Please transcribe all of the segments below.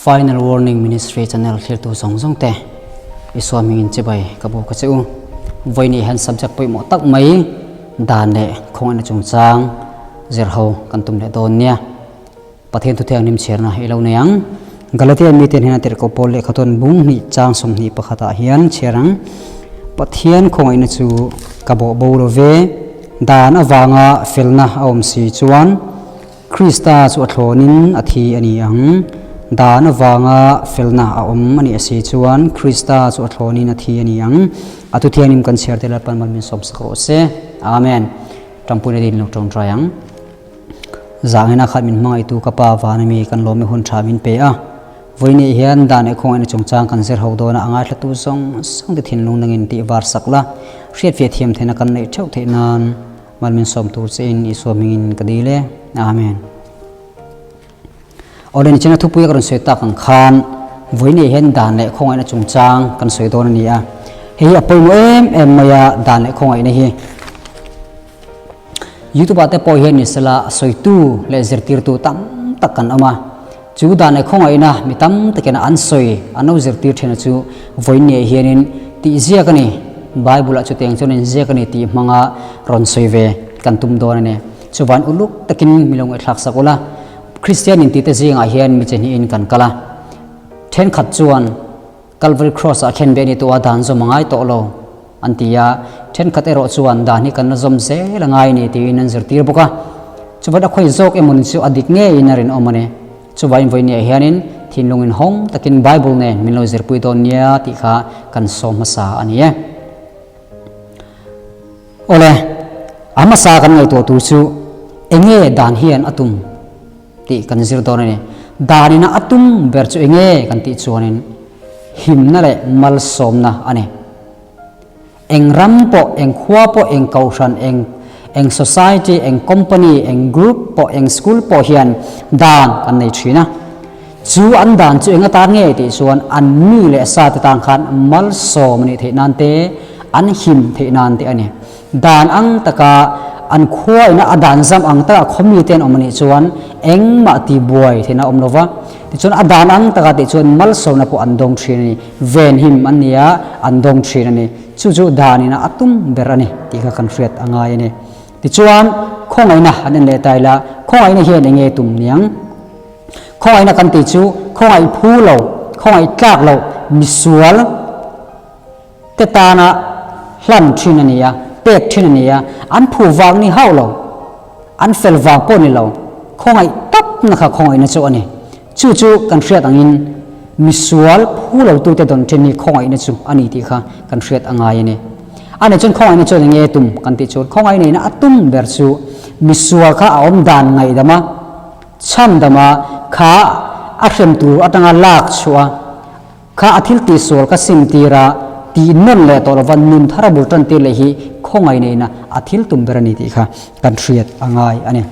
Final Warning Ministry channel thlirtu zawng zawng te Isua hmingin chibai ka bu ka che u. Vawiin hian subject pawimawh tak mai dan leh khawngaihna chungchang zir ho kan tum leh dawn nia. Pathian thuthianghlim chhiarna i lo nei ang. Galatia mite hnena tirhkoh Paul lehkha tawn bung hnih chang 21 ah hian chhiar ang, Pathian khawngaihna chu ka bawh bo lo ve, dan avanga felna a awm si chuan Krista chu a thlawnin a thi a ni ang. Dan avanga felna a awm a nih si chuan Krista chu a thlawnin a thi a ni ang. A thuthianghlim kan chhiar te Lalpan mal min sawmsak rawh se. Amen. Ṭampuina din lo ṭawngṭai ang. Zahngena khat min hmangaihtu ka pa van ami kan lawm i hun tha min pe a. Vawiinei hian dan leh khawngaihna chungchang kan zir ho dawn a, a ngaithlatu zawng zawng te thinlung nangin tih var sak la, hriatfiah thiam theihna kan neih theuh theih nan mal min sawm tur che in Isua hmingin ka dil e. Amen. Awle nichina thupui a ka rawn sawi tak ang khan vawiinei hian dan leh khawngaihna chungchang kan sawi dawn a ni a. Hei hi a pawimawh em em mai a dan leh khawngaihna hi. Youtube ah te pawh hian ni sela sawitu leh zirtirtu tam tak kan awm a, chu dan leh khawngaihna mi tam takin an sawi an lo zirtir thin a chu vawiin ni ah hianin tih ziak a ni, Bible ah chutiang chuan in ziak a ni tih hmanga rawn sawi ve kan tum dawn a ni. Chuvan uluk takin mi lo ngaihthlak sak ula, Kristian in tite zingah hian mi chi hnihin kan kal a, thenkhat chuan Calvary Cross ah khen ve ni tawh a dan zawm a ngai tawh lo an ti a, thenkhat erawh chuan dan hi kan la zawm zel a ngai ni tiin an zirtir bawk a. Chuvat a khawi zawk emaw ni chu a dik ngeiin a rinawm a ni. Chuvain vawinia hianin thinlung inhawng takin Bible nen min lo zirpui dawn nia tih kha kan sawm hmasa a ni e. Awle, a hmasa kan ngaihtuah tur chu enge dan hian a tum? Tih kan zir dawn a ni. Danina a tum ber chu enge kan tih chuanin himna leh malsawmna a ni. Eng ram pawh, eng khua pawh, eng kohhran, eng eng society, eng company, eng group pawh, eng school pawh hian dan an nei thin a. Chu an dan chu eng atan nge tih chuan an mi leh sa te tan khan malsawm a nih theih nan te, an him theih nan te a ni. Dan ang taka an khua ina a dan zam ang taka khaw mite an awm anih chuan engmah ti buai theihna a awm lo va, tichuan a dan ang taka tih chuan malsawmna pawh an dawng thin a ni, venhim an ni a, an dawng thin a ni. Chu chu dan ina a tum ber a ni tih kha kan hriat a ngai a ni. Tichuan khawngaihna an en leh ta ila, khawngaihna hian eng nge tum niang? Khawngaihna kan tih chu khawngaih phu lo, khawngaih tlak loh, misual, te tana hlan thin a ni a, pek thin a ni a, an phu vang ni hauh lo, an fel vang pawh ni lo, khawngaih tawpna kha khawngaihna chu a ni. Chu chu kan hriat angin misual phu lotute dawn thin hi khawngaihna chu a ni tih kha kan hriat a ngai a ni. A nih chuan khawngaihna chuan enge tum kan tih chuan khawngaihna ina a tum ber chu misual kha a awm dan ngaihdama chhandama kha a hrem tur atanga lak chhuah a, Kha a thil tihsual ka sim tir a, tih nawn leh tawh lova nun thar a bul tan tir leh hi khawngaih neihna a thil tum ber a ni tih kha kan hriat a ngai a ni.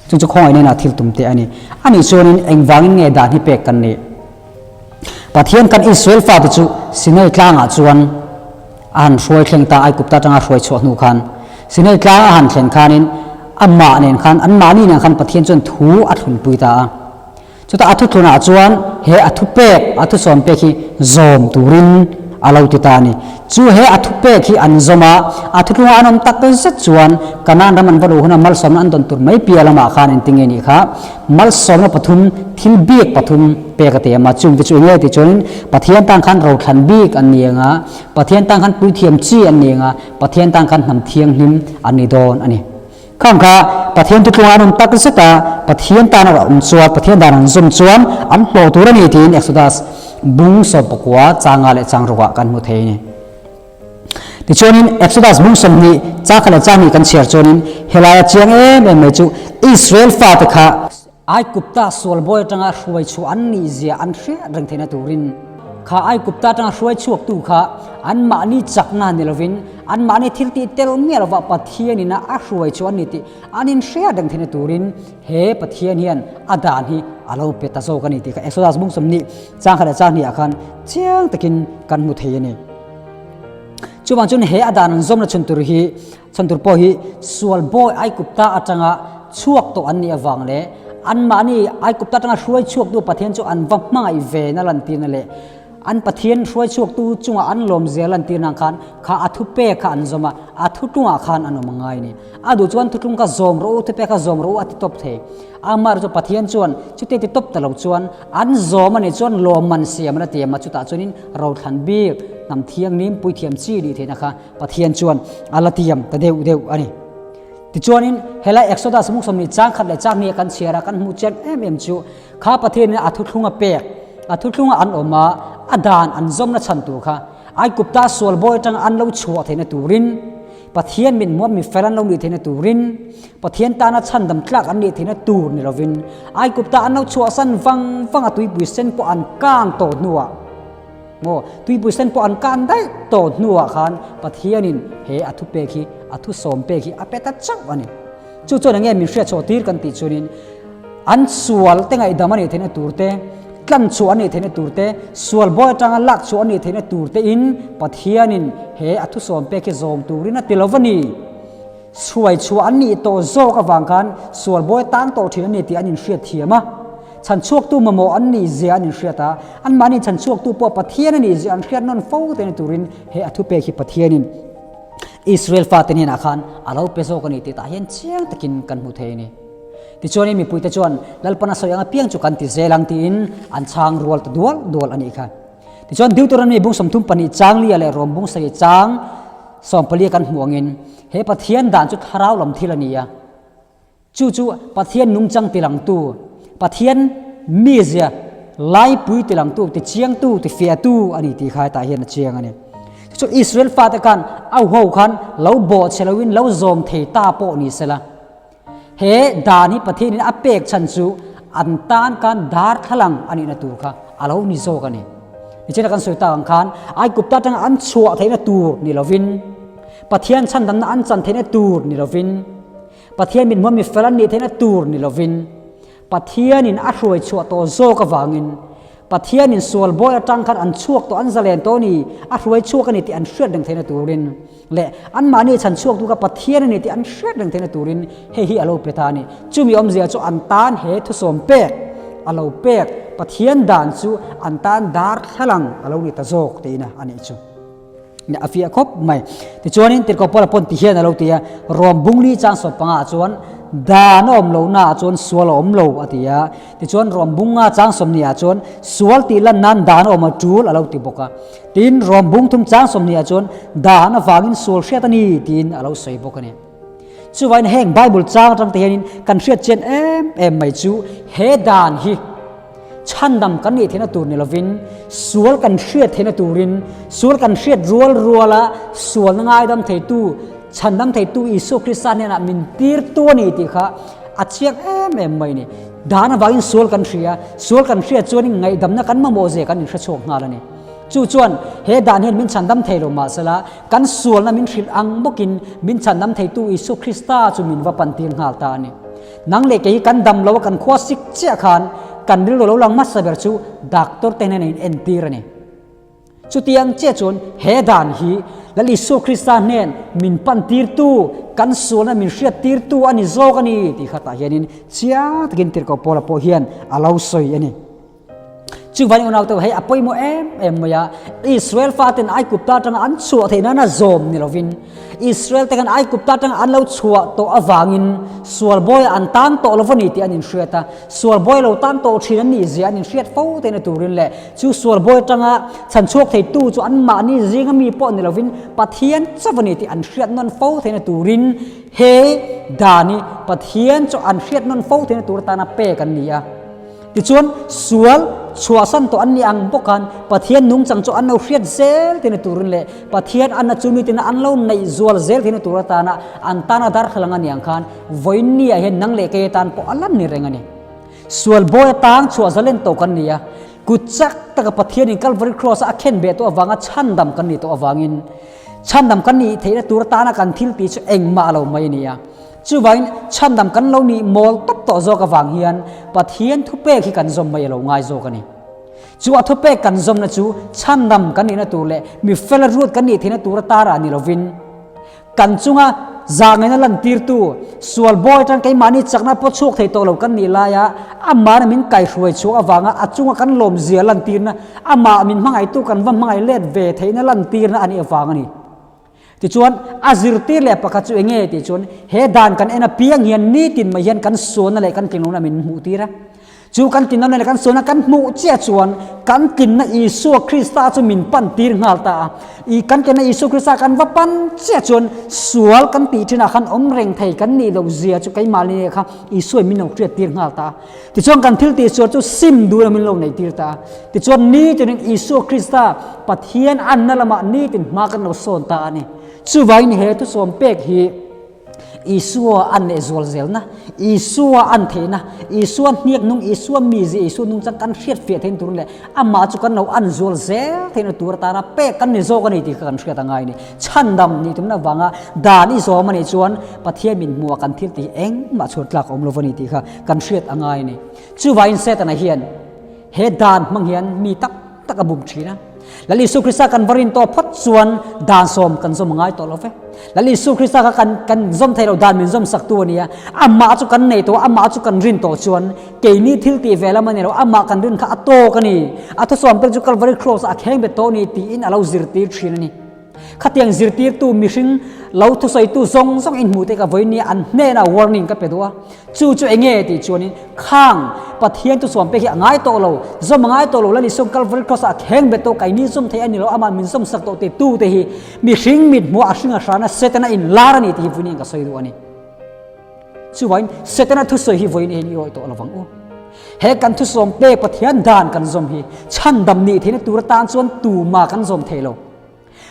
Chu chu khawngaih neihna a thil tum te a ni. A nih chuanin engvangin nge dan hi pek kan nih? Pathian kan Israel fate chu Sinai tlangah chuan a han hruai thleng ta, Aigupta atanga hruai chhuah hnu khan. Sinai tlang a han thlen khanin amah nen khan, anmahni nen khan Pathian chuan thu a thlunpui ta a. Chutah a thuthlunah chuan he a thupek, a thusawm pek hi zawm turin a lo ti ta a ni. Chu he a thupek hi an zawm a, a thuthlungah an awm tak zet chuan Kanaan ram an va luh huna malsawmna an dawn tur mai piah lamah khan engtin nge nih kha malsawmna pathum, thil bik pathum pek a ti em a. Chungte chu enge tih chuanin Pathian tan khan rothlan bik an ni ang a, Pathian tan khan puithiam chi an ni ang a, Pathian tan khan hnam thianghlim an ni dawn a ni. Khang kha Pathian tutlunga an awm tak zet a, Pathian tan a awm chuan, Pathian dan an zawm chuan an hlawh tur a ni tiin Exodus bung 19 changa leh chang rukah kan hmu thei a ni. Tichuanin Exodus bung 20 changkhat leh changhnih kan chhiar chuanin helaia chiang em em mai chu Israel fate kha Aigupta sualbawi atanga hruai chhuah an nih zia an hriat reng theihna turin kha Aigupta atanga hruai chhuaktu kha anmahni chakna ni lovin anmahni thil tih tel miah lova Pathianina a hruai chhuah an ni tih an inhriat reng theihna turin he Pathian hian a dan hi a lo pe ta zawk a ni tih kha Exodus bung 20 changkhat leh changhnih ah khan chiang takin kan hmu thei a ni. Chuvang chuan he a dan an zawmna chhan tur hi chhan tur pawh hi sual bawi Aigupta atanga chhuak tawh an nih avang leh anmahni Aigupta atanga hruai chhuaktu Pathian chu an va hmangaih ve na lantirna leh an Pathian hruai chhuaktu chungah an lawmzia lantirna ang khan kha a thupek kha an zawm a, a thutlungah khan an awm a ngai a ni. A duh chuan thutlung kha zawm rawh u, thupek kha zawm rawh u a ti tawp thei. Amaherawhchu chu Pathian chuan chuti ti tawp ta lo chuan an zawm a nih chuan lawmman siam an a tiam a, chutah chuanin rothlan bik hnam thianghlim puithiam chi nih theihna kha Pathian chuan a la tiam ta deuh deuh a ni. Tichuanin helai Exodus muk 20 chang khat leh chang hnih a kan chhiar a, kan hmuh chian em em chu kha Pathianin a thuthlung a pek, a thuthlunga an awm a, a dan an zawmna chhan tur kha Aigupta sual bawi atanga an lo chhuah theihna turin Pathian min hmuam mi fel an lo nih theihna turin, Pathian tana chhandam tlak an nih theihna tur ni lovin, Aigupta an lo chhuahsan vang vang a tuipui sen pawh an kan tawh hnuah, maw, tuipui sen pawh an kan daih tawh hnuah khan Pathianin he a thupek hi, a thusawm pek hi a pe ta chauh a ni. Chu chuan enge min hriatchhuah tir kan tih chuanin an sual te ngaihdam a nih theihna tur te, tlan chhuah a nih theihna tur te, sual bawi atanga lak chhuah a nih theihna tur te in Pathianin he a thusawm pek hi zawm turin a ti lo va ni. Chhuai chhuah an nih tawh zawk avang khan sual bawi tang tawh thin a ni tih an inhriat thiam a. Chhan chhuaktu mamawh an nih zia an inhriat a, anmahni chhan chhuaktu pawh Pathian a nih zia an hriat nawn fo te ni turin he a thupek hi Pathianin Israel fate hnenah khan a lo pe zawk a ni tih tah hian chiang takin kan hmu thei a ni. Tichuanin mipuite chuan Lalpan a sawi ang apiang chu kan ti zel ang tiin an chhang rual ta dual dual a nih kha. Tichuan Deuteronomy bung 32 chang lia leh Rom bung sarih chang 14 kan hmuh angin he Pathian dan chu thlarau lam thil a ni a. Chu chu Pathian nungchang tilangtu, Pathian mizia laipui tilangtu, tichiangtu, tifiahtu a ni tih kha hetah hian a chiang a ni. Chu chu Israel fate khan a ho khan lo bawhchhe loin lo zawm thei ta pawh ni sela. He dan hi Pathianin a pek chhan chu an tan khan darthlalang a nihna tur kha a lo ni zawk a ni. Nichina kan sawi tak ang khan Aigupta atanga an chhuah theihna tur ni lovin, Pathian chhandamna an chan theihna tur ni lovin, Pathian mit hmuam mi fel an nih theihna tur ni lovin, Pathianin a hruai chhuah tawh zawk avangin, Pathianin sual bawi atang khan an chhuak tawh, an zalen tawh a ni, a hruai chhuak a ni tih an hriat reng theihna turin leh anmahni chhan chhuaktu kha Pathian a ni tih an hriat reng theihna turin hei hi a lo pe ta a ni. Chumi awmzia chu an tan he thusawm pek a lo pek Pathian dan chu an tan darthlalang a lo ni ta zawk tihna a nih chu. A fiah khawp mai. Tichuanin Tirhkoh Paula pawn ti hian a lo ti a, Rom bungli chang sawt pangah chuan dan a awm lohnaah chuan sual a awm lo a ti a. Tichuan Rom bunga chang 20 ah chuan sual tih lan nan dan a awm a tul a lo ti bawk a. Tin, Rom bung thum chang 20 ah chuan dan avangin sual hriat a ni tiin a lo sawi bawk a ni. Chuvain heng Bible chang atang te hianin kan hriat chian em em mai chu he dan hi Chhandam kan nih theihna tur ni lovin, sual kan hriat theihna turin, sual kan hriat rual ruala sualna ngaidam theitu, chhandam theitu Isua Krista hnenah min tirtu a ni tih kha a chiang em em mai a ni. Dan avangin sual kan hria, sual kan hriat chuanin ngaihdamna kan mamawh zia kan inhrechhuak nghal a ni. Chu chuan he dan hian min chhandam thei lo mahsela, kan sualna min hrilh ang bawkin min chhandam theitu Isua Krista chu min va pantir nghal ta a ni. Nang leh kei hi kan dam lo a, kan khua sik chiah khan kan rilru lo lang hmasa ber chu doctor te hnena in entir a ni. Chutiang chiah chuan he dan hi Lal Isua Krista hnen min pan tirtu, kan sualna min hriat tirtu a ni zawk a ni tih khatah hianin chiang takin Tirhkoh Paula pawh hian a lo sawi a ni. Chuvangin unaute hei a pawimawh em em mai a, Israel faten Aigupta atanga an chhuah theih nana zawm ni lovin, Israel te khan Aigupta atanga an lo chhuah tawh avangin sual bawi an tan tawh lo va ni tih an inhriat a, sual bawi lo tan tawh thin an nih zia an inhriat fo theihna turin leh chu sual bawi atanga chhan chhuak theitu chu anmahni zinga mi pawh ni lovin Pathian chauh a ni tih an hriat nawn fo theihna turin he dan hi Pathian chu an hriat nawn fo theihna tur atana pek an ni a. Tichuan, sual chhuahsan tawh an ni ang bawk khan Pathian nungchang chu an lo hriat zel theihna turin leh Pathian anna chu mitin an lo neih zual zel theihna tur atana an tana darthlalang a ni ang khan vawiinniah hian nang leh kei atan pawh a lan ni reng a ni. Sual bawi atang chhuah zalen tawh kan ni a, kut chak taka Pathianin Calvary Cross-a a khen beh tawh avanga chhandam kan nih tawh avangin chhandam kan nih theihna tur atana kan thil tih chu engmah a lo mai a ni a. Chuvangin chhandam kan lo nih mawl tawp tawh zawk avang hian Pathian thupek hi kan zawm mai a lo ngai zawk a ni. Chu a thupek kan zawmna chu chhandam kan nihna tur leh mi fela ruat kan nih theihna tur atara ni lovin, kan chunga zahngaihna lantirtu sual bawi atang keimahni chakna pawh chhuak thei tawh lo kan nih laia amahna min kaihruai chhuak avanga a chunga kan lawmzia lantirna, amah min hmangaihtu kan va hmangaih let ve theihna lantirna a nih avang a ni. Tichuan, a zirtir leh pakhat chu enge tih chuan he dan kan en apiang hian nitin mai hian kan sualna leh kan tlinlohna min hmuh tir a. Chu kan tlinlohna leh kan sualna kan hmuh chiah chuan kan tlinna Isua Krista chu min pan tir nghal ta a. I kan tlinna Isua Krista kan va pan chiah chuan sual kan tih thinah khan awm reng thei kan nih loh zia chu keimahni kha Isua in min lo hriat tir nghal ta a. Tichuan kan thil tihsual chu sim duhna min lo neih tir ta a. Tichuan nitinin Isua Krista Pathian anna lamah nitin hma kan lo sawn ta a ni. Chuvangin he thusawm pek hi Isua an leh zual zelna, Isua an theihna, Isua hniak nung, Isua mizia, Isua nungchang kan hriat fiah theihna tur leh amah chu kan lo an zual zel theihna tur atana pek kan ni zawk a ni tih kha kan hriat a ngai a ni. Chhandam nih tumna avanga dan i zawm a nih chuan Pathian min hmuhah kan thil tih engmah chhuat tlak a awm lo a ni tih kha kan hriat a ngai a ni. Chuvangin Setana hian he dan hmang hian mi tak tak a bum thin a. Lal Isu Krista kan va rin tawh phawt chuan dan sawm kan zawm a ngai tawh lo ve. Lal Isu Krista kha kan kan zawm thei lo dan min zawm sak tu a ni a. Amah chu kan nei tawh a, amah chu kan rin tawh chuan keini thil tih ve lam a ni lo, amah kan rin kha a tawk a ni. A thusawm pek chu Calvary Cross ah a kheng bet tawh a ni tiin a lo zirtir thin a ni. Khatiang zirtirtu mihring lo thusawitu zawng zawng in hmuh te ka vawi nia an hnenah warning ka pe duh a, chu chu enge tih chuanin khang Pathian thusuam pek hi a ngai tawh lo, zawm a ngai tawh lo, Lalisawm Calvary Cross ah a kheng bet tawh, kaini zawm thei a ni lo, amah min zawm sak tawh ti tu te hi mihring mit hmuh a hring a hrana Setana in lar a ni tih hi vawiin ka sawi duh a ni. Chuvain Setana thusawi hi vawiin hian i awih tawh lovang u. He kan thusawm pek Pathian dan kan zawm hi chhandam nih theihna tur atan chuan tuma kan zawm thei lo.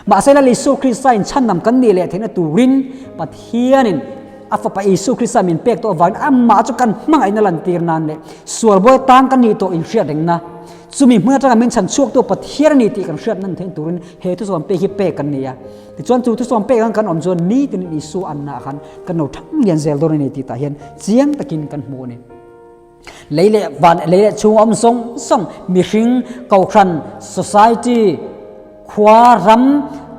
Mahse Lal Isua Krista in chhandam kan nih leh theihna turin Pathianin a Fapa Isua Krista min pek tawh avangin amah chu kan hmangaihna lantir nan leh sualbawi atan kan nih tawh inhriat rengna chumi hmun atanga min chhan chhuaktu Pathian a ni tih kan hriat nan theihna turin he thusawm pek hi pek kan ni a. Tichuan chu thusawm pek ang kan awm chuan nitinin Isua anna ah khan kan lo thang lian zel dawn a ni tih tah hian chiang takin kan hmu a ni. Lei leh van, lei leh chhung awm zawng zawng, mihring, kohhran, society, khua, ram,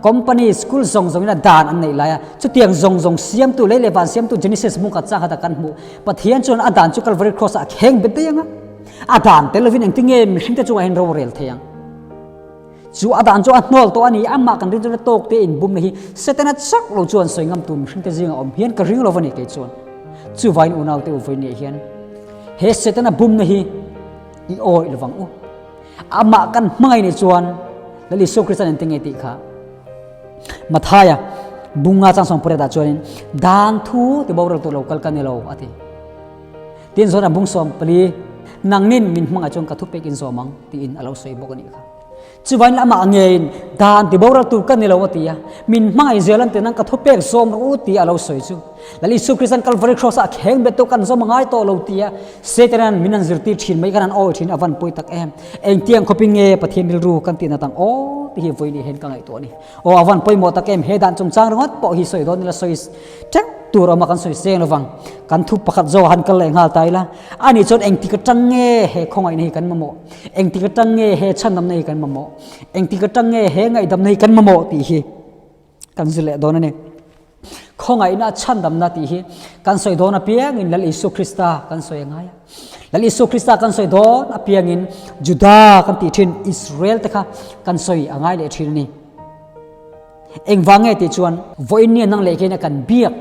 company, school zawng zawngin a dan an neih lai a. Chutiang zawng zawng siamtu, lei leh van siamtu Genesis hmung khat chang khatah kan hmuh. Pathian chuan a dan chu Calvary Cross ah a kheng bet daih ang a. A dan tel lovin engtinge mihringte chungah hian rorel thei ang? Chu a dan chu a hnawl tawh a ni, amah kan rin chuan a tawk te inbumna hi Setana chauh lo chuan sawi ngam tur mihringte zingah awm hian ka ring lo va ni kei chuan. Chuvain unaute u vawinia hian he Setana bumna hi i awih lovang u. Amah kan hmangaih nih chuan Lal Isua Krista nen tinge tih kha Mathaia bunga chang sawm pariatah chuanin dan thu ti boral tur lo kal ka ni lo a ti. Tin zawn a bung 14, Nangnin min hmangah chuan ka thupek in zawm ang, tiin a lo sawi bawk a nih kha. Chuvain amah ngeiin dan ti boral tur ka ni lo a ti a, min hmangaih zel an ti nang ka thupek zawm rawh u tia a lo sawi chu. Lal Isu Kristan Kalvari Cross ah a kheng bet tawh kan zawm a ngai tawh lo tia Satan-a'n min an zirtir thin mai kan han awi thin a van pawi tak em. Engtiang khawpin nge Pathian rilru kan tihna tang aw ti hi vawiin hian ka ngaihtuah a ni. Aw a van pawimawh tak em he dan chungchang ringawt pawh hi sawi dawn ila sawi teuh tur awm a kan sawi seng lovang. Kan thu pakhat zawk han kal leh nghal ta ila ani chuan engtik atang nge he khawngaihna hi kan mamawh, engtik atang nge he chhandamna hi kan mamawh, engtik atang nge he ngaihdamna hi kan mamawh tih hi kan zir leh dawn a ni. Khawngaihna chhandamna tih hi kan sawi dawn apiangin Lal Isua Krista kan sawi a ngai a. Lal Isua Krista kan sawi dawn apiangin Juda kan tih thin Israel te kha kan sawi a ngai leh thin a ni. Engvang nge tih chuan vawiin nia nang leh keina kan biak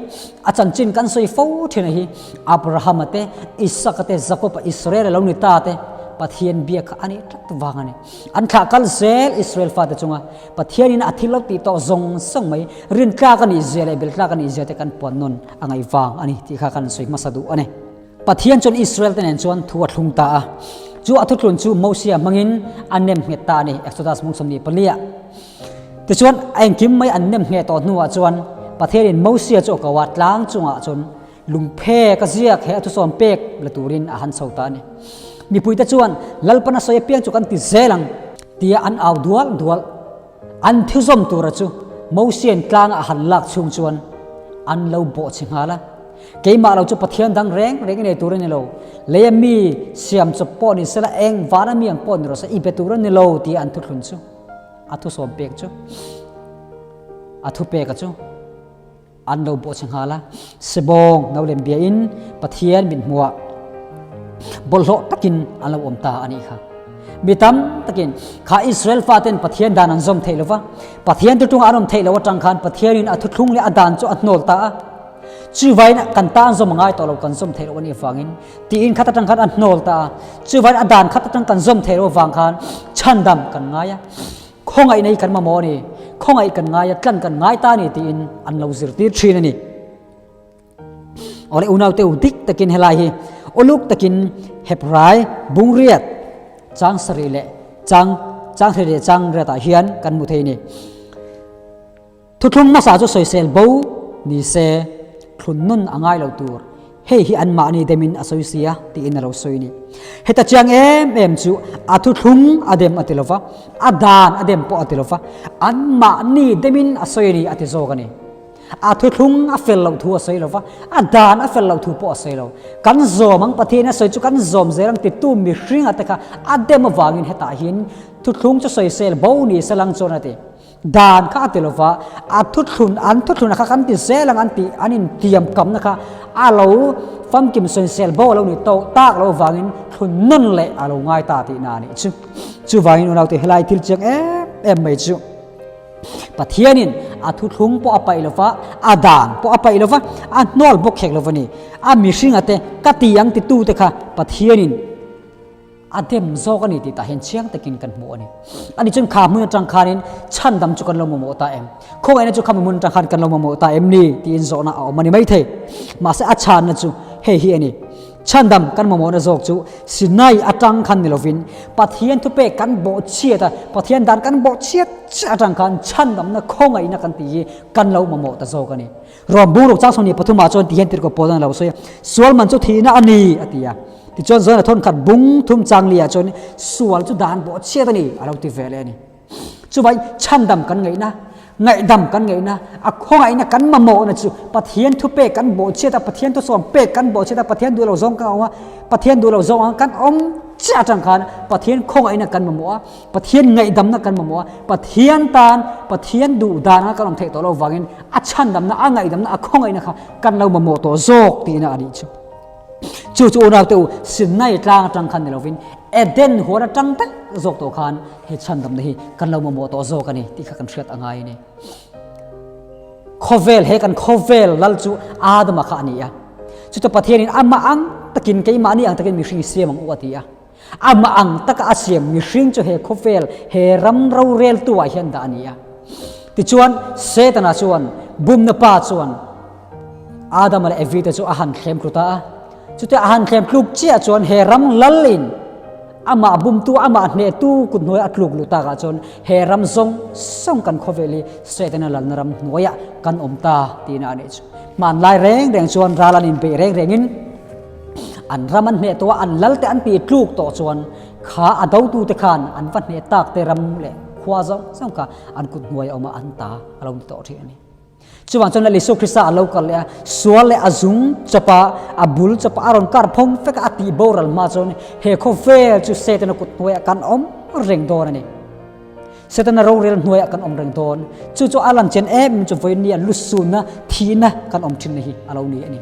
a chanchin kan sawi fo thin a hi Abrahama te, Isaka te, Jakoba, Israel a lo ni ta te Pathian biak kha a nih tlat vang a ni. An thlah kal zel Israel fate chunga Pathianin a thil lo tih tawh zawng zawng mai rin tlak a nih zia leh bel tlak a nih zia te kan puan nawn a ngaih vang a ni tih kha kan sawi hmasa duh a ni. Pathian chuan Israel te nen chuan thu a thlung ta a, chu a thuthlun chu Mosia hmangin a nem nghet ta a ni, Exodus mung 24 ah. Tichuan a engkim mai an nem ngheh tawh hnuah chuan Pathianin Mosia chu a ko a, tlang chungah chuan Lungphek a ziak he a thusawm pek la turin a han chho ta a ni. Mipuite chuan Lalpan a sawi apiang chu kan ti zel ang tia an au dual dual. An thuzawm tura chu Mosian tlanga a han lak chhung chuan an lo bawhchhe nghal a. Keimah lo chu Pathian dang reng reng i nei tur a ni lo. Leia mi siam chawp pawh ni sela eng vana mi ang pawh ni rawh se i be tur a ni lo tia an thuthlun chu a thusawm pek chu a thupek a chu an lo bawhchhe nghal a. Sebawng no lem biain Pathian mit hmuah bawlhhlawh takin an lo awm ta a nih kha. Mi tam takin kha Israel faten Pathian dan an zawm theih lo va, Pathian tutungah an awm theih lo atang khan Pathianin a thuthlung leh a dan chu a hnawl ta a. Chuvain kan tan zawm a ngai tawh lo, kan zawm theih loh a nih avangin tiin khat atang khan a hnawl ta a. Chuvain a dan khat atang kan zawm theih loh avang khan chhandam kan ngai a. Khawngaihna hi kan mamawh a ni, khawngaih kan ngai a, tlan kan ngai ta a ni tiin an lo zirtir thin a ni. Awle unaute u dik takin helai hi uluk takin Hebrai bungriat chang sarih leh chang chang hri leh chang riatah hian kan hmu thei a ni. Thuthlung hmasa chu sawisel bo ni se thlun nun a ngai lo tur, hei hi anmahni demin a sawi sia tiin a lo sawi a ni. Heta chiang em em chu a thuthlung a dem a ti lo va, a dan a dem pawh a ti lo va, anmahni demin a sawi a ni a ti zawk a ni. A thuthlung a fel loh thu a sawi lo va, a dan a fel loh thu pawh a sawi lo. Kan zawm ang Pathian a sawi chu kan zawm zel ang titu mihringa te kha a dem avangin hetah hian thuthlung chu sawisel bo ni se lang chuan a ti. Dan kha a ti lo va, a thuthlun, an thuthlun kha kan ti zel ang an tih, an intiam kamna kha a lo famkim sawinsel bo a lo ni tawh tak lo vangin thlun nawn leh a lo ngai ta tihna a nih chu. Chuvangin unaute helai thil chiang em em mai chu Pathianin a thuthlung pawh a paih lo va, a dan pawh a paih lo va, a hnawl bawk khek lo va ni. A mihringa te ka ti ang titute kha Pathianin A dem zawk a ni tih tah hian chiang takin kan hmu a ni. Ani chuan kha hmun atang khanin chhandam chu kan lo mamawh ta em? Khawngaihna chu kha hmun atang khan kan lo mamawh ta em ni? tiin zawhna a awm a ni maithei. Mahse a chhanna chu hei hi a ni. Chhandam kan mamawhna zawk chu Sinai atang khan ni lovin Pathian thupek kan bawhchhiat a, Pathian dan kan bawhchhiat chiah atang khan chhandamna khawngaihna kan tih hi kan lo mamawh ta zawk a ni. Rom bung ruk chang sawmhnih pathumah chuan ti hian tirhkoh Paul an lo sawi a, Sual man chu thihna a ni, a ti a. Tichuan Zawn a thawn khat bung thum chang liah chuan sual chu dan bawh chhiat a ni, a lo ti ve leh a ni. Chuvai chhandam kan ngaihna, ngaihdam kan ngaihna, a khawngaihna kan mamawhna chu Pathian thupek kan bawh chhiat a, Pathian thusawm pek kan bawh chhiat a, Pathian duh lo zawng kan awm a, Pathian duh lo zawng ang kan awm chiah atang khan Pathian khawngaihna kan mamawh a, Pathian ngaihdamna kan mamawh a, Pathian tan, Pathian duh dan anga kan awm theih tawh lo vangin a chhandamna, a ngaihdamna, a khawngaihna kha kan lo mamawh tawh zawk tihna a nih chu. Chu chu unaute u, Sinai tlang atang khan ni lovin Eden huan atang tak zawk tawh khan he chhandamna hi kan lo mamawh tawh zawk a ni tih kha kan hriat a ngai a ni. Khawvel, he kan khawvel lal chu Adama kha a ni a. Chuta Pathianin amah ang takin, keimahni ang takin mihring siam ang u a ti a. Amah ang taka a siam mihring chu he khawvel, he ram roreltu ah hian dah a ni a. Tichuan, Setana chuan, bumna pa chuan Adama leh Evi te chu a han thlem tlu ta a. Chutia a han thlem tluk chiah chuan he ram lalin amah bumtu, amah hnehtu kut hnuai a tluk luh takah chuan he ram zawng zawng kan khawvel hi Setana lalna ram hnuaiah kan awm ta tihna a nih chu. Hmanlai reng reng chuan ral an inbeih reng rengin, An ram an hneh tawh a, an lal te an tih tluk tawh chuan kha a dotu te khan an va hneh tak te ram leh khua zawng zawng kha an kut hnuai a awm a, an ta a lo ni tawh thin a ni. Chuvang chuan Lal Isua Krista a lo kal leh a, sual leh a zung chawp a, a bul chawp a, a rawn kar phawng vek a, a tih boral hma chuan he khawvel chu Setana kut hnuaiah kan awm reng dawn a ni. Setana rorel hnuaiah kan awm reng dawn. Chu chu a lan chen em em chu vawiin nia lusunna, thihna kan awm thinna hi a lo ni a ni.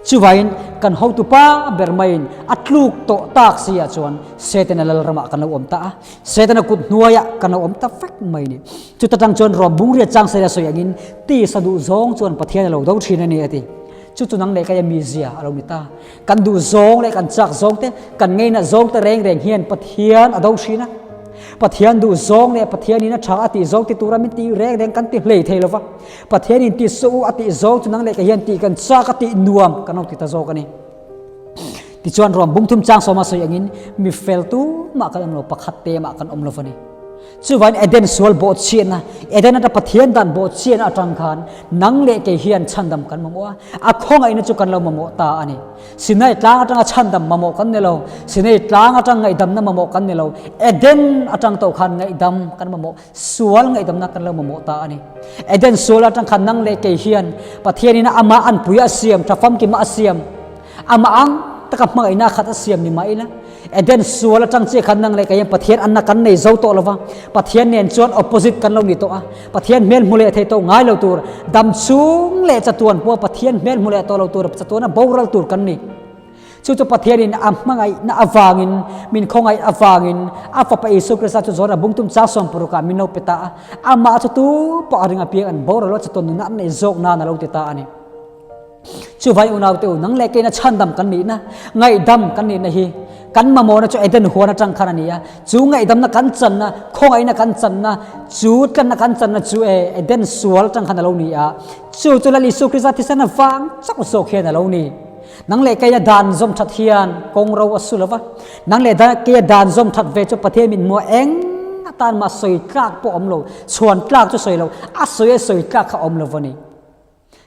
Chuvain kan hotu pa ber maiin a tluk tawh tak si ah chuan Setana lal ramah kan lo awm ta a, Setana kut hnuaiah kan lo awm ta vek mai ni. Chuta tang chuan Rom bungriat chang saila sawi angin tisa duh zawng chuan Pathian a lo do thin a ni a ti. Chu chu nang leh kaia mizia a lo ni ta. Kan duh zawng leh kan chak zawng te, kan ngeina zawng te reng reng hian Pathian a do thin a. Pathian duh zawng leh Pathianin a tha a tih zawng ti tura min tih reng reng kan ti hlei thei lo va. Pathianin ti suh u a tih zawng chu nang leh ka hian tih kan chak a tih nuam kan lo ti ta zawk a ni. Tichuan ruam bung thum chang sawma sawi angin mi fel tu mah kan awm lo, pakhat te mah kan awm lo va ni. Chuvain Eden sual bawhchhiatna, Eden ata Pathian dan bawhchhiatna atang khan nang leh kei hian chhandam kan mamawh a, a khawngaihna chu kan lo mamawh ta a ni. Sinai tlang atanga chhandam mamawh kan ni lo, Sinai tlang atang ngaihdamna mamawh kan ni lo, Eden atang tawh khan ngaihdam kan mamawh, sual ngaihdamna kan lo mamawh ta a ni. Eden sual atang khan nang leh kei hian Pathianin amah anpui a siam, tha famkima a siam, Amah ang taka hmangaihna khat a siam ni mah ila, Eden sual atang chiah khan nang leh kei hian Pathian anna kan nei zo tawh lova, Pathian nen chuan opposite kan lo ni tawh a, Pathian hmel hmu leh thei tawh ngai lo tur, dam chung leh chatuan pawha Pathian hmel hmu leh tawh lo tur, chatuana boral tur kan ni. Chu chu Pathianin a hmangaihna avangin, min khawngaih avangin, a Fapa Isua Krista chu zawn a bungtum chang sawmparukah min lo pe ta a, amah chu tu pawh a ring apiang an boral a, chatuan nunna an nei zawk nan a lo ti ta a ni. Chuvai unaute u, nang leh keina chhandam kan nihna, ngaihdam kan nihna hi kan mamawhna chu Eden huan atang khan a ni a. Chu ngaihdamna kan channa, khawngaihna kan channa, chu tlanna kan channa chu e Eden sual atang khan a lo ni a. Chu chu Lal Isua Krista thisen avang chauh zawk hian a lo ni. Nang leh keia dan zawm that hian kawng ro a su lo va. Nang leh keia dan zawm that ve chu Pathian min hmuh eng atan mah sawi tlak pawh a awm lo, chhuan tlak chu sawi lo, a sawi a sawi tlak kha a awm lo va ni.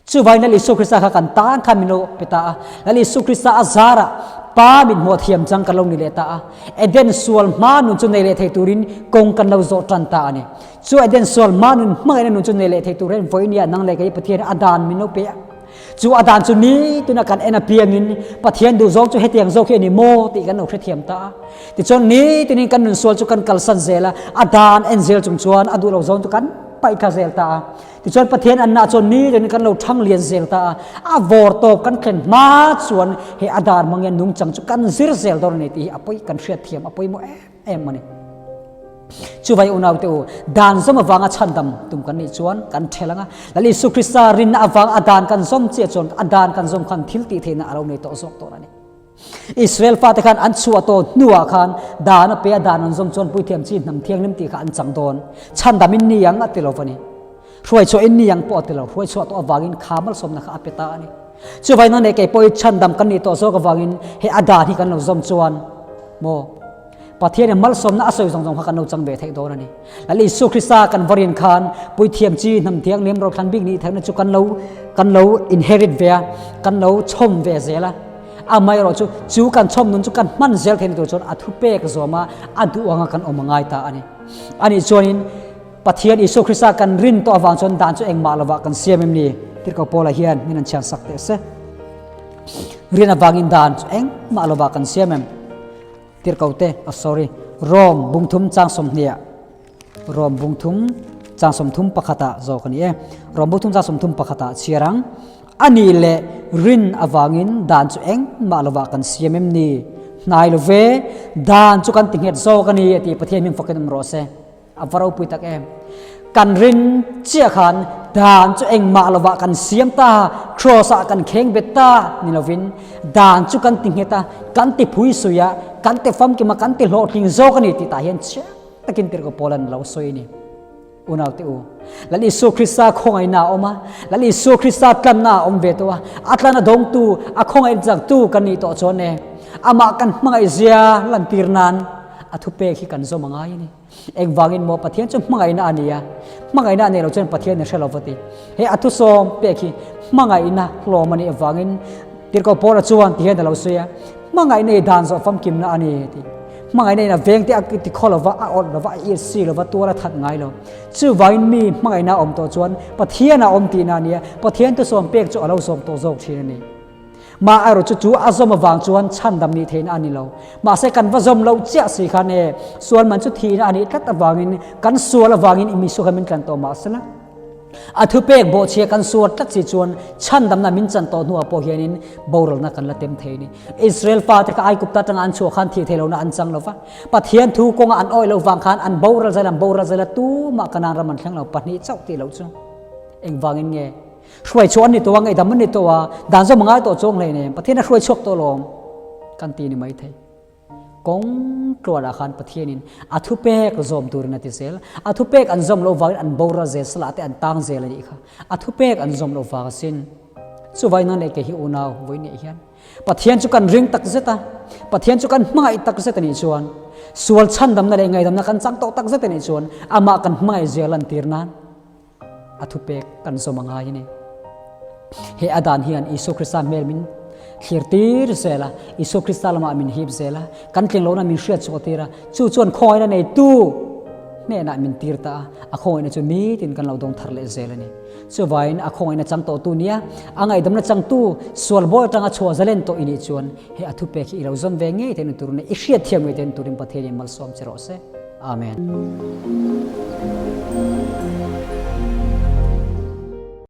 Chuvangin Lal Isua Krista kha kan tan khan min lo pe ta a. Lal Isua Krista a zarah Pa min hmuh thiam chang kan lo ni leh ta a. Eden sual hma nun chu nei leh thei turin kawng kan lo zawh tan ta a ni. Chu Eden sual hma nun hmangaihna nun chu nei leh thei tur hian vawinia nang leh kei Pathian a dan min lo pe a. Chu a dan chu ni tuna kan en apiangin Pathian duhzawng chu hetiang zawk hi a ni maw tih kan lo hrethiam ta a. Tichuan ni tinin kan nun sual chu kan kalsan zel a, a dan en zel chung chuan a duh lo zawng chu kan paih thla zel ta a. Tichuan Pathian anna chuan ni rengin kan lo thang lian zel ta a, a vawr tawp kan thlen hma chuan he a dar hmang hian nungchang chu kan zir zel dawn a ni tih hi a pawi kan hriat thiam a pawimawh em em a ni. Chuvai unaute u, dan zawm avanga chhandam tum kan nih chuan kan ṭhel ang a, Lal Isu Krista rinna avanga a dan kan zawm chiah chuan a dan kan zawm khan thil tih theihna a lo nei tawh zawk tawh a ni. Israel fate khan an chhuah tawh hnuah khan dan a pe a, dan an zawm chuan puithiam chi hnam thianghlim tih kha an chang dawn. Chhandam in ni ang a ti lo va ni. Hruaichhuah in ni ang pawh a ti lo. Hruaichhuah tawh avangin kha malsawmna kha a pe ta a ni. Chuvai nang leh kei pawh hi chhandam kan nih tawh zawk avangin he a dan hi kan lo zawm chuan maw Pathian in malsawmna a sawi zawng zawng kha kan lo chang ve theih dawn a ni. Lal Isua Krista kan va rin khan puithiam chi hnam thianghlim rothlan bik nih theihna chu kan lo kan lo inherit ve a, kan lo chhawm ve zel a. Amaherawh chu chu kan chhawm nun chu kan hman zel theihna tur chuan a thupek zawm a, a duh anga kan awm a ngai ta a ni. Anih chuanin Pathian Isua Krista kan rin tawh avang chuan dan chu engmah lovah kan siam em ni? Tirhkoh Paula hian min an chhiar sak teh se. Rin avangin dan chu engmah lovah kan siam em? Tirhkohte, oh sorry, Rom bungthum chang sawmhniah, Rom bungthum chang sawmthum pakhatah zawk a ni e. Rom bungthum chang sawmthum pakhatah chhiar ang. A nih leh rin avangin dan chu engmah lovah kan siam em ni? Hnai lo ve, dan chu kan ti nghet zawk a ni a ti Pathian hming fakin awm rawh se. A va ropui tak em! Kan rin chiah khan dan chu engmah lovah kan siam ta, cross-ah kan kheng bet ta ni lovin dan chu kan ti nghet a, kan ti phui sui a, kan ti famkim a, kan ti hlawhtling zawk a ni tih tah hian chiang takin Tirhkoh Paula'n a lo sawi a ni. Unaute u, Lal Isua Krista khawngaihna a awm a, Lal Isua Krista tlanna a awm ve tawh a, a tlan a dawngtu, a khawngaih chaktu kan nih tawh chuan e, amah kan hmangaihzia lantir nan a thupek hi kan zawm a ngai a ni. Engvangin maw Pathian chu hmangaihna a ni a, hmangaihna a neih loh chuan Pathian a hre lo va ti. He a thusawm pek hi hmangaihna hlawm a nih avangin Tirhkoh Paula chuan ti hian a lo sawi a, Hmangaihna i dan zawh famkimna a ni ti. Hmangaihna in a veng te a ti khaw lo va, a awrh lo va, a ir si lo va, tual a that ngai lo. Chuvangin mi hmangaihna a awm tawh chuan Pathian a awm tihna a ni a, Pathian thusawm pek chu a lo zawm tawh zawk thin a ni. Mah erawh chu chu a zawm avang chuan chhandam nih theihna a ni lo. Mahse kan va zawm loh chiah si khan e, sual man chu thihna a nih tlat avangin kan sual avangin i Isua khan min tlan tawh mahsela a thupek bawhchhia kan suar tlat si chuan chhandamna min chan tawh hnuah pawh hianin boralna kan la tem thei a ni. Israel fate kha Aigupta atanga an chhuah khan thih theih lohna an chang lo va, Pathian thu kawnga an awih loh vang khan an boral zel an boral zel a, tumah Kanaan ram an thleng lo pahnih chauh tih loh chu engvangin nge? Hruai chhuah an ni tawh a, ngaihdam an ni tawh a, dan zawm a ngai tawh chuang hleinem, Pathian a hruai chhuak tawh lawm kan ti ni maithei. Kawng tluanah khan Pathianin a thupek zawm turin a ti zel. A thupek an zawm loh vangin an boral zel, salah te an tang zel a nih kha. A thupek an zawm loh vang asin. Chuvai nan leh kei hi unau vawi neih hian Pathian chu kan ring tak zet a, Pathian chu kan hmangaih tak zet a nih chuan. Sual chhandamna leh ngaihdamna kan chang tawh tak zet a nih chuan amah kan hmangaih zia lantir nan a thupek kan zawm a ngai a ni. He a dan hian Isua Krista hmel min thlir tir zel a, Isua Krista lamah min hip zel a, kan tling lohna min hriat chhuah tir a, chu chuan khawngaihna neitu hnenah min tir ta a, a khawngaihna chu nitin kan lo dawng thar leh zel a ni. Chuvain a khawngaihna chang tawhtu nia, a ngaihdamna changtu sual bawi atanga chhuah zalen tawh i nih chuan he a thupek hi i lo zawm ve ngei theihna turin leh i hriatthiam ngei theihna turin Pathianin malsawm che rawh se. Amen.